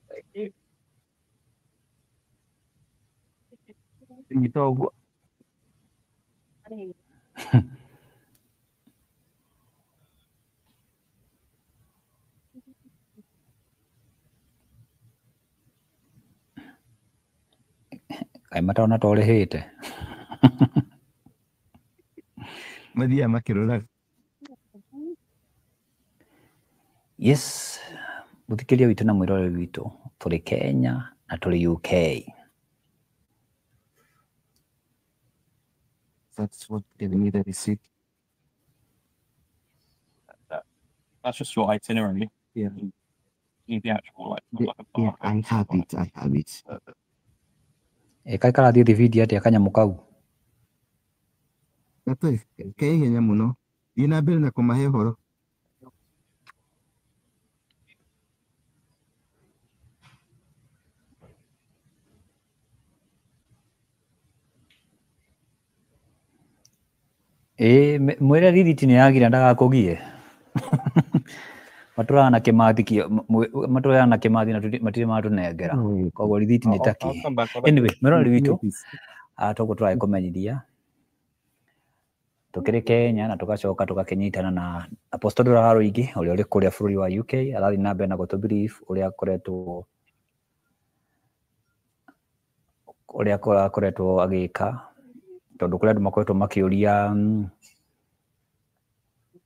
Thank you. Nyita ũguo. Kaĩ matona ta ũrĩhĩte? Mathiaga makĩroraga. Yes, mũthikĩria witũ na mwĩroreri witũ, tũrĩ Kenya na tũrĩ UK. That's what gave me the receipt. That's just your itinerary. Yeah. You need the actual like. Yeah, like a yeah, barcode. I have it. I have it. Ĩ kaĩ karathiĩ thibindi atĩa kanyamũ kau? Gatwe ke ihenya mũno. Thiĩ na mbere na kũmahe ũhoro. Ĩ mwĩre rithiti nĩ yagira ndagakũgie. Matũraga na kĩmathi matũraga na kĩmathi na matirĩ matũnengera, koguo rithiti nĩ takĩ. Anyway, mwĩroreri witũ, toguo tũragĩkũmenyithia tukĩrĩ Kenya na tũgacoka tũgakĩnyitana na Apostle Ndũra Rũingĩ ũrĩa ũrĩ kũrĩa bũrũri wa UK, arathiĩ na mbere na gũtũ brief ũrĩa akoretwo agĩka, tondũ kũrĩ andũ makoretwo makĩũria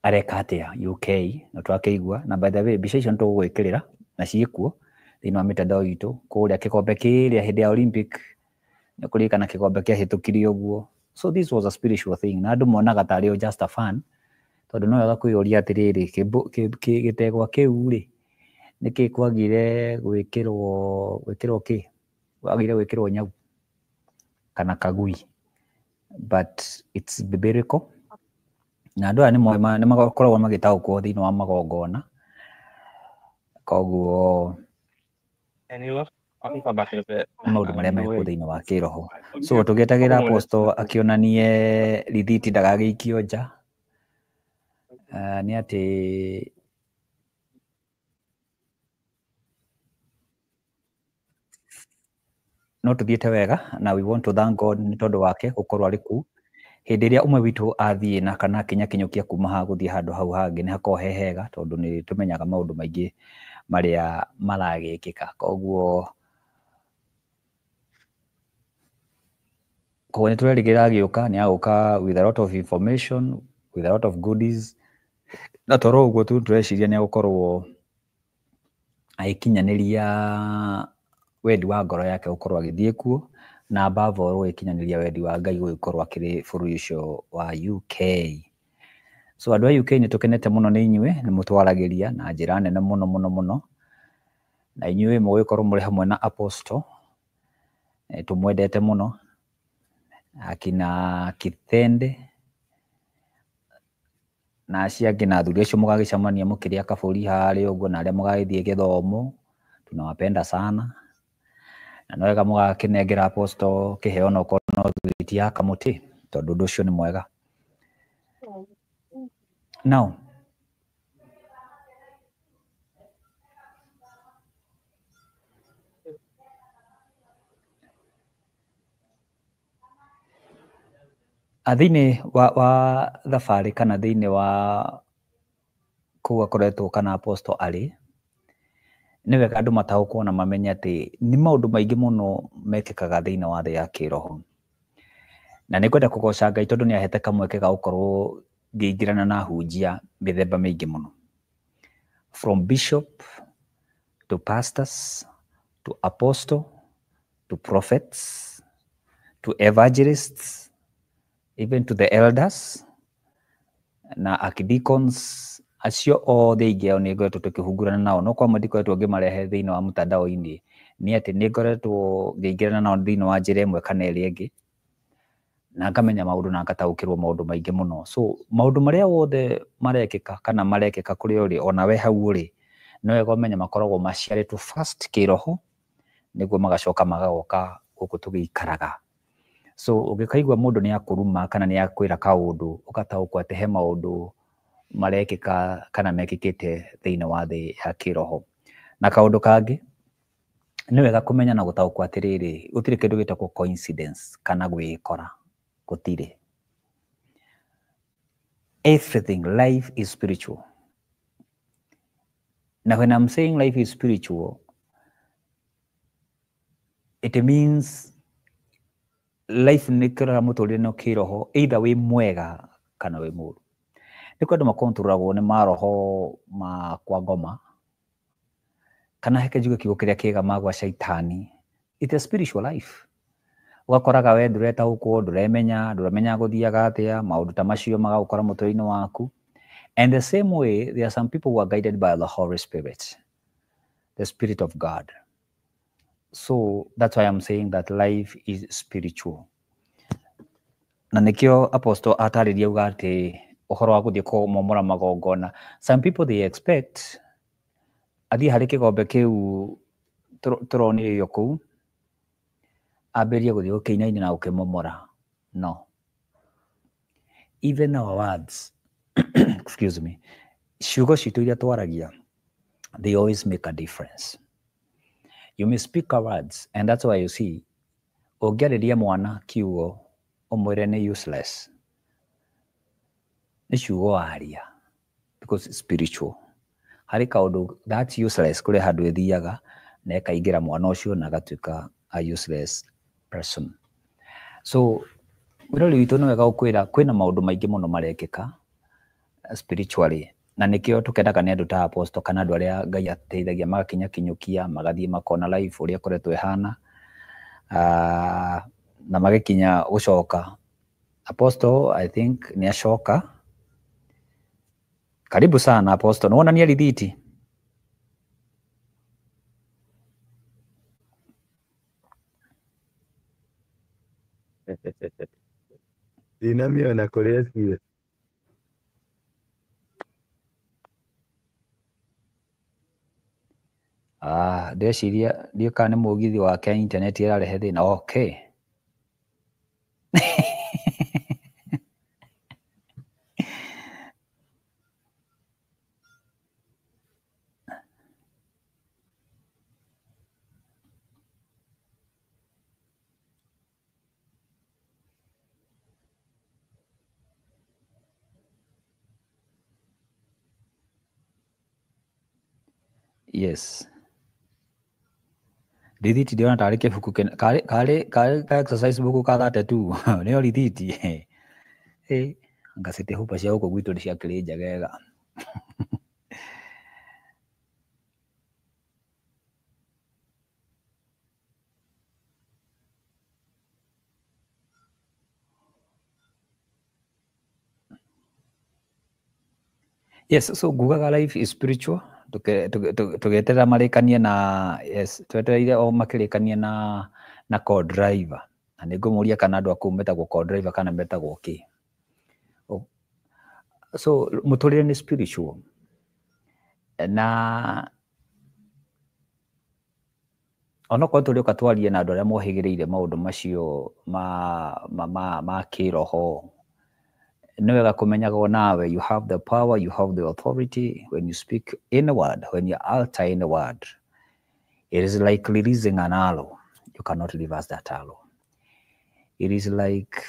areka atĩa UK, na twakĩigua. Na by the way, mbica icio nĩtũgũgwĩkĩrĩra na ciĩkuo thĩinĩ wa mĩtandao itũ kũrĩa kĩkombe kĩrĩa hĩndĩ ya Olympic, nĩ kũririkana kĩkombe kĩahĩtũkirio ũguo. So this was a spiritual thing, na andũ monaga tarĩ o just a fun, tondũ no wega kwĩyũria atĩrĩrĩ, gĩtegwa kĩu rĩ, nĩkĩ kwagire gwĩkĩrwo kĩ kwagire gwĩkĩrwo nyau kana kagui? But it's biblical, na andũ aya nĩ makoragwo magĩtaũkwo thĩinĩ wa magongona, koguo nĩ maũndũ marĩa mekuo thĩinĩ wa kĩroho. So tũgĩetagĩra Apostle akĩonanie rithiti ndagagĩikio nja, nĩ atĩ no tũthiĩte wega, na we want to thank God nĩ tondũ wake gũkorwo arĩ kũu. Hĩndĩ ĩrĩa ũmwe witũ athiĩ na kana akinya kinyũkia kuma haha gũthiĩ handũ hau hangĩ, nĩ hakoragwo he hega, tondũ nĩ tũmenyaga maũndũ maingĩ marĩa maragĩkĩka. Koguo nĩ tũrerĩgĩrĩra agĩũka nĩ agũka with a lot of information, with a lot of goodies, na toro ũguo tu tũreciria nĩ agũkorwo agĩkinyanĩria wendi wa ngoro yake gũkorwo agĩthiĩ kuo, na above all gũgĩkinyanĩria wendi wa Ngai gũgĩkorwo akĩrĩ bũrũri ũcio wa UK. So andũ a UK, nĩ tũkenete mũno nĩ inyuĩ, nĩ mũtwaragĩria na njĩra nene mũno mũno mũno, na inyuĩ mũgĩkorwo mũrĩ hamwe na Apostle, tũmwendete mũno, akina Kithende na acio angĩ na athuri acio mũgagĩcemania mũkĩrĩa kabũri harĩa ũguo, na arĩa mũgagĩthiĩ gĩthomo, tunawapenda sana, na no wega mũgakĩnengera Apostle kĩheo no okorwo no thwiti ya kamũtĩ, tondũ ũndũ ũcio nĩ mwega. Now thĩinĩ wa thabarĩ kana thĩinĩ wa kũu akoretwo kana Apostle arĩ, nĩ wega andũ mataũkwo na mamenye atĩ nĩ maũndũ maingĩ mũno mekĩkaga thĩinĩ wa thĩ ya kĩroho. Na nĩ ngwenda kũgoca Ngai tondũ nĩ ahete kamweke ga gũkorwo ngĩingĩrana na ahunjia mĩthemba mĩingĩ mũno, from bishop to pastors to apostle to prophets to evangelists, even to the elders na archdeacons, acio othe aingĩ ao nĩ ngoretwo tũkĩhungurana nao, no kwa ndikoretwo ngĩmarehe thĩinĩ wa mtandao-inĩ, nĩ atĩ nĩ ngoretwo ngĩingĩrana nao thĩinĩ wa njĩra ĩmwe kana ĩrĩa ĩngĩ, na ngamenya maũndũ na ngataũkĩrwo maũndũ maingĩ mũno. So maũndũ marĩa wothe marekĩka kana marekĩka kũrĩa ũrĩ, ona we hau ũrĩ, no wega ũmenye makoragwo maciarĩtwo first kĩroho, nĩguo magacoka magagoka gũkũ tũgĩikaraga. So ũngĩkaigua mũndũ nĩ akũruma kana nĩ akwĩra kaũndũ, ũgataũkwo atĩ he maũndũ marekĩka kana mekĩkĩte thĩinĩ wa thĩ ya kĩroho. Na kaũndũ kangĩ, nĩ wega kũmenya na gũtaũkwo atĩrĩrĩ, gũtirĩ kĩndũ gĩtagwo coincidence kana gwĩkora, gũtirĩ. Everything, life is spiritual. Now when I'm saying life is spiritual, it means life nĩ kĩrora mũtũrĩre no kĩroho, either wĩ mwega kana wĩ mũũru. Nĩ kwĩ andũ makontrolagwo nĩ maroho ma kwa ngoma, kana heke njuge kiugo kĩrĩa kĩega, ma gwa caitani. It's a spiritual life. Ũgakoraga we ndũretaũkwo, ndũremenya, ndũramenya gũthiaga atĩa, maũndũ ta macio magagũkora mũtũrĩre-inĩ waku. And the same way, there are some people who are guided by the Holy Spirit, the Spirit of God. So that's why I'm saying that life is spiritual. Na nĩkĩo Apostle atarĩria auga atĩ ũhoro wa gũthiĩ kũmomora magongona. Some people, they expect athiĩ harĩ kĩgombe kĩu tũronirio kũu, ambĩrĩrie gũthiĩ gũkĩinaina na gũkĩmomora. No. Even our words, excuse me, ciugo citũ iria twaragia They always make a difference. You may speak words, and that's why you see, ũngĩarĩria mwana kiugo ũmwĩre nĩ useless, nĩ ciugo waria, because it's spiritual. Harĩ kaũndũ that's useless kũrĩ handũ ĩthiaga na ĩkaingĩra mwana ũcio na agatuĩka a useless person. So mwĩrori witũ nĩ wega gũkwĩra kwĩna maũndũ maingĩ mũno marekĩka spiritually, na nĩkĩo tũkenaga nĩ andũ ta apostle kana andũ arĩa Ngai ateithagia magakinya kinyũkia magathiĩ makona life ũrĩa ĩkoretwo ĩhana, na magĩkinya gũcoka. Apostle I think nĩ acoka. Karibu sana Apostle. Nĩwonania rithiti? Ndinamĩona kũrĩa ĩcire. Ah, ndĩreciria ndiũĩ kana nĩ mũgithi wake internet ĩrarehe thĩna. Okay. Yes. Rithiti ndĩrona tarĩ kĩbuku karĩ ka exercise book ka 32 nĩyo rithiti. Ĩ anga city hopper cia gũkũ gwitũ nĩ ciakĩrĩ njegega. Yes, so ngugaga life is spiritual. Tũgĩeterera marĩkanie na yes, twetereire o makĩrĩkanie na co-driver. Na nĩngũmũria kana andũ a kũu metagwo co-driver kana metagwo kĩ. So mũtũrĩre nĩ spiritual. Na onokorwo tũrĩũka twarie na andũ arĩa mohĩgĩrĩire maũndũ macio ma kĩroho, nĩ wega kũmenyaga nawe you have the power, you have the authority when you speak any word, when you alter any word, it is like releasing an arrow. You cannot reverse that arrow. It is like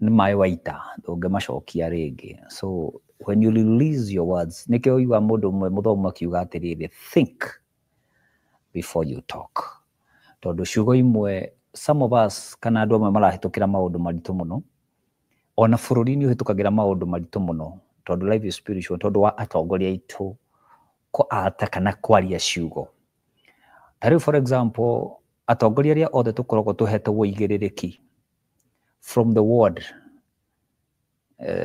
nĩ maĩ waita, ndũngĩmacokia rĩngĩ. So when you release your words, nĩkĩo ũiguaga mũndũ ũmwe mũthomu akiuga atĩrĩrĩ, think before you talk. Tondũ ciugo imwe, some of us kana andũ amwe marahĩtũkĩra maũndũ maritũ mũno, ona bũrũri nĩ ũhĩtũkagĩra maũndũ maritũ mũno, tondũ life is spiritual, tondũ wa atongoria aitũ kũata kana kwaria ciugo. Ta rĩu for example, atongoria arĩa othe tũkoragwo tũhetwo ũigĩrĩrĩki from the ward,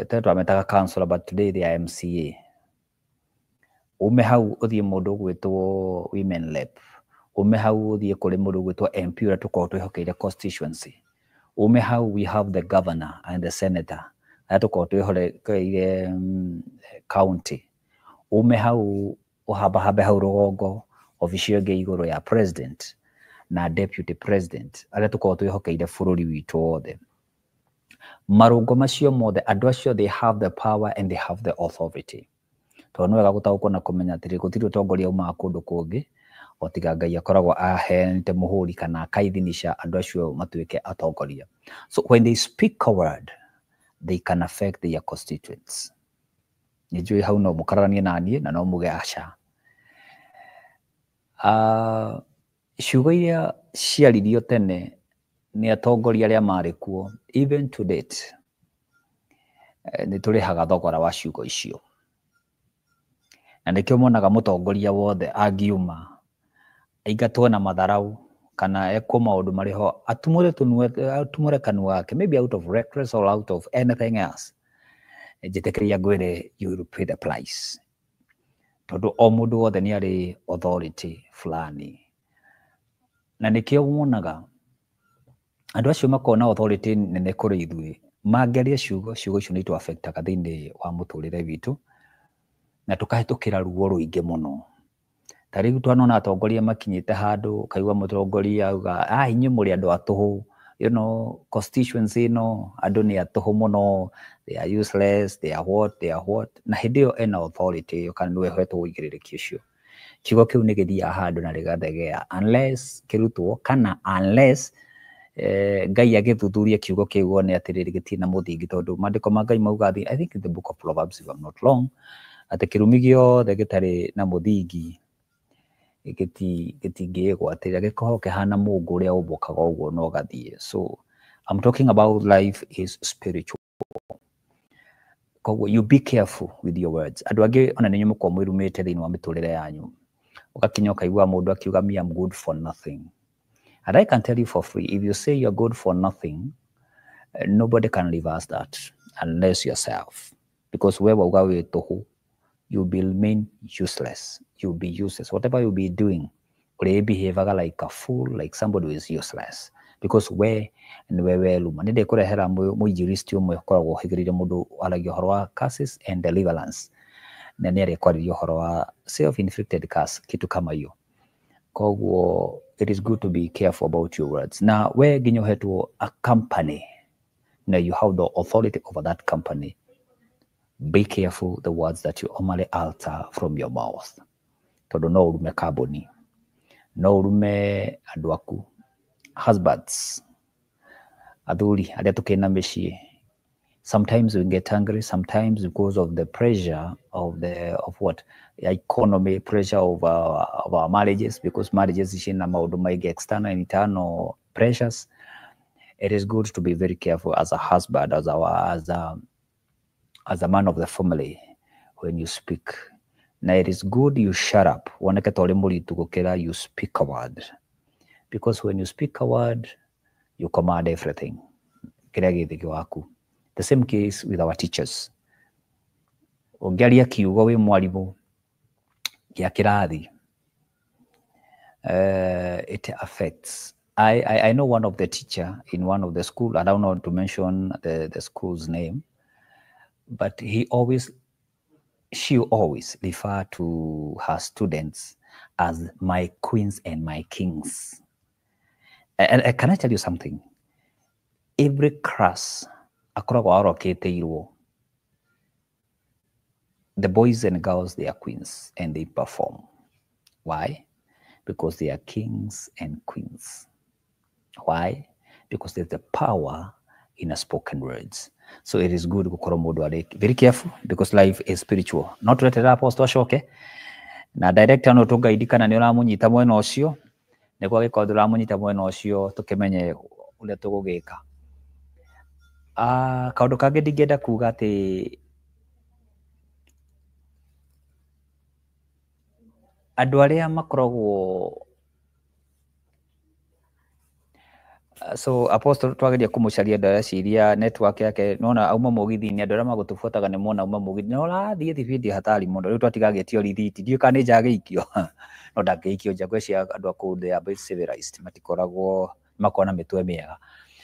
tene twametaga councillor, but today they are MCA. Ume hau ũthiĩ mũndũ ũgwĩtwo women rep, ume hau ũthiĩ kũrĩ mũndũ ũgwĩtwo MP ũrĩa tũkoragwo twĩhokeire constituency, ume hau we have the governor and the senator arĩa tũkoragwo twĩhokeire county, ume hau ũhambahambe hau rũgongo obici ĩyo ĩngĩ igũrũ ya president na deputy president arĩa tũkoragwo twĩhokeire bũrũri witũ wothe. Marũngo macio mothe andũ acio they have the power and they have the authority. Tondũ nĩ wega gũtaũkwo na kũmenya atĩrĩ gũtirĩ ũtongoria umaga kũndũ kũngĩ o tiga Ngai akoragwo aheanĩte mũhũri kana akaithinisha andũ acio matuĩke atongoria. So when they speak a word, they can affect their constituents. Nĩ njũĩ hau no mũkararanie na niĩ na no muge aca. Ciugo iria ciaririo tene nĩ atongoria arĩa marĩ kuo, even to date, nĩ tũrĩhaga thogora wa ciugo icio. Na nĩkĩo monaga mũtongoria wothe angiuma aingatwo na matharau kana ekwo maũndũ marĩ ho, atumũre kanua gake, maybe out of reckless or out of anything else, njĩtĩkĩria ngwĩre you will pay the price. Tondũ o mũndũ wothe nĩ arĩ authority fulani. Na nĩkĩo wonaga andũ acio makoragwo na authority nene kũrĩ ithuĩ, mangĩaria ciugo, ciugo icio nĩ itũ-affectaga thĩinĩ wa mũtũrĩre witũ na tũkahĩtũkĩra ruo rũingĩ mũno. Ta rĩu twanona atongoria makinyĩte handũ ũkaigua mũtongoria auga, ah, inyuĩ mũrĩ andũ a tũhũ, you know, constituency ĩno andũ nĩ a tũhũ mũno, they are useless, they are what, they are what. Na hĩndĩ ĩyo ena authority ĩyo kana nĩwe ũhetwo ũigĩrĩrĩki ũcio. Kiugo kĩu nĩ gĩthiaga handũ na gĩgathegea unless kĩrutwo kana unless Ngai agĩthuthuria kiugo kĩu one atĩrĩrĩ gĩtirĩ na mũthingi, tondũ maandĩko ma Ngai mauga, I think in the book of Proverbs, if I'm not wrong, atĩ kĩrumi gĩothe gĩtarĩ na mũthingi gĩtingĩgwatĩra, gĩkoragwo kĩhana mũngũ ũrĩa ũmbũkaga ũguo na ũgathiĩ. So I'm talking about life is spiritual. Koguo you be careful with your words. Andũ angĩ ona nĩ mũkoragwo mwĩrumĩte thĩinĩ wa mĩtũrĩre yanyu, ũgakinya ũkaigua mũndũ akiuga, "Me, I'm good for nothing." And I can tell you for free, if you say you're good for nothing, nobody can reverse that unless yourself, because we wauga wĩ tũhũ, you will remain useless. You'll be useless. Whatever you'll be doing, ũrĩ like a fool, like somebody who is useless, because we nĩwe weruma. Nĩ ndĩkũrehera mũinjilisti ũmwe ũkoragwo ũhĩgĩrĩire mũndũ aragia ũhoro wa curses and deliverance, na nĩ arĩkwarĩria ũhoro wa self inflicted curse, kitu kama hiyo. Koguo it is good to be careful about your words. Na we nginya ũhetwo a company na you have the authority over that company, be careful the words that you normally utter from your mouth, tondũ no ũrume kambuni, no ũrume andũ aku. Husbands, athuri arĩa tũkĩrĩ na mĩciĩ, sometimes we get angry, sometimes because of the pressure of the of what, the economy, pressure of our marriages, because marriages ciĩna maũndũ maingĩ, external and internal pressures. It is good to be very careful as a husband, as a man of the family, when you speak. Na it is good you shut up woneke ta ũrĩ mũritũ gũkĩra you speak a word, because when you speak a word, you command everything kĩrĩa gĩ thĩinĩ waku. The same case with our teachers. Ũngĩaria kiugo wĩ mwarimũ gĩa kĩrathi, it affects. I know one of the teacher in one of the school. I don't want to mention the school's name, but he always she always refer to her students as "my queens and my kings." And can I tell you something? Every class akoragwo arokĩtĩirwo the boys and girls, they are queens and they perform. Why? Because they are kings and queens. Why? Because there's the power in a spoken words. So it is good gũkorwo mũndũ arĩ very careful, because life is spiritual. No tweterera apostle acoke na director, no tũngaidi kana nĩ ũramũnyita mwena ũcio, nĩguo angĩkorwo ndũramũnyita mwena ũcio tũkĩmenye ũrĩa tũgũgĩka. Ah, kaũndũ kangĩ ndingĩenda kuga atĩ andũ arĩa makoragwo, so apostle twageria kũmũcaria, ndareciria network yake nona auma mũgithi-inĩ. Andũ arĩa magũtũbuataga nĩ mona auma mũgithi na ũrathiĩ thibindi hatari mũno. Rĩu twatiga agĩtio rithiti, ndiũĩ kana nĩ nja agĩikio, no ndangĩikio nja. Ngwĩciria andũ a kũu, they are very civilized, matikoragwo makoragwo na mĩtwe mĩega.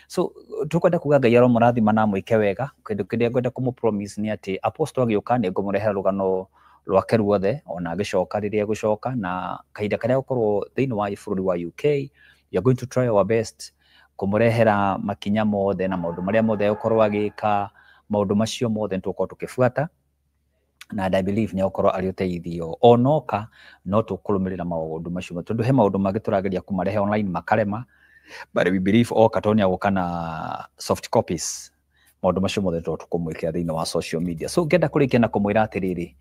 So tukwenda kuga Ngai aromũrathima na amwĩke wega. Kĩndũ kĩrĩa ngwenda kũmũ promise nĩ atĩ apostle agĩũka nĩ ngũmũrehera rũgano rwake ruothe, ona agĩcoka rĩrĩa egũcoka, na kahinda karĩa gũkorwo thĩinĩ wa bũrũri wa UK, we are going to try our best kũmũrehera makinya mothe na maũndũ marĩa mothe egũkorwo agĩka. Maũndũ macio mothe nĩtũgũkorwo tũkĩbuata, na and I believe nĩ egũkorwo arĩ ũteithio onoka. No tũkũrũmĩrĩra maũndũ macio, tondũ he maũndũ mangĩ tũrageria kũmarehe online makarema, but we believe oka, tondũ nĩ agũka na soft copies, maũndũ macio mothe tũkũmwĩkĩra thĩinĩ wa social media. So ngenda kũrĩkia na kũmwĩra atĩrĩrĩ,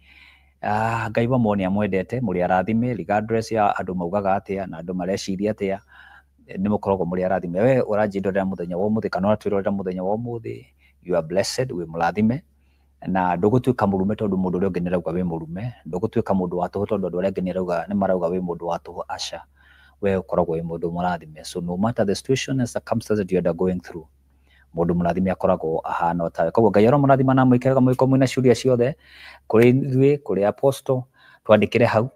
ah, Ngai wa nĩ amwendete, mũrĩ arathime regardless ya andũ maugaga atĩa na andũ mareciria atĩa. Nĩ mũkoragwo mũrĩ arathime. We ũranjĩndorera mũthenya wa ũmũthĩ kana ũratwĩrorera mũthenya wa ũmũthĩ, you are blessed, wĩ mũrathime, na ndũgũtuĩka mũrume tondũ mũndũ ũrĩa ũngĩ nĩ arauga wĩ mũrume. Ndũgũtuĩka mũndũ wa tũhũ tondũ andũ arĩa angĩ nĩ marauga wĩ mũndũ wa tũhũ. Aca, we ũkoragwo wĩ mũndũ mũrathime. So no matter the situation and circumstances that you are going through, mũndũ mũrathime akoragwo ahana o tawe. Koguo Ngai aromũrathima na amwĩke wega. Mũgĩkorwo mwĩna ciũria ciothe kũrĩ ithuĩ, kũrĩ apostle, twandĩkĩre hau,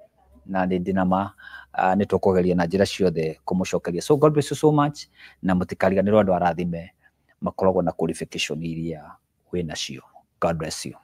na nĩ ndĩ na ma nĩ tũkũgeria na njĩra ciothe kũmũcokeria. So God bless you so much, na mũtikariganĩrwo andũ arathime makoragwo na qualification iria wĩ nacio. God bless you.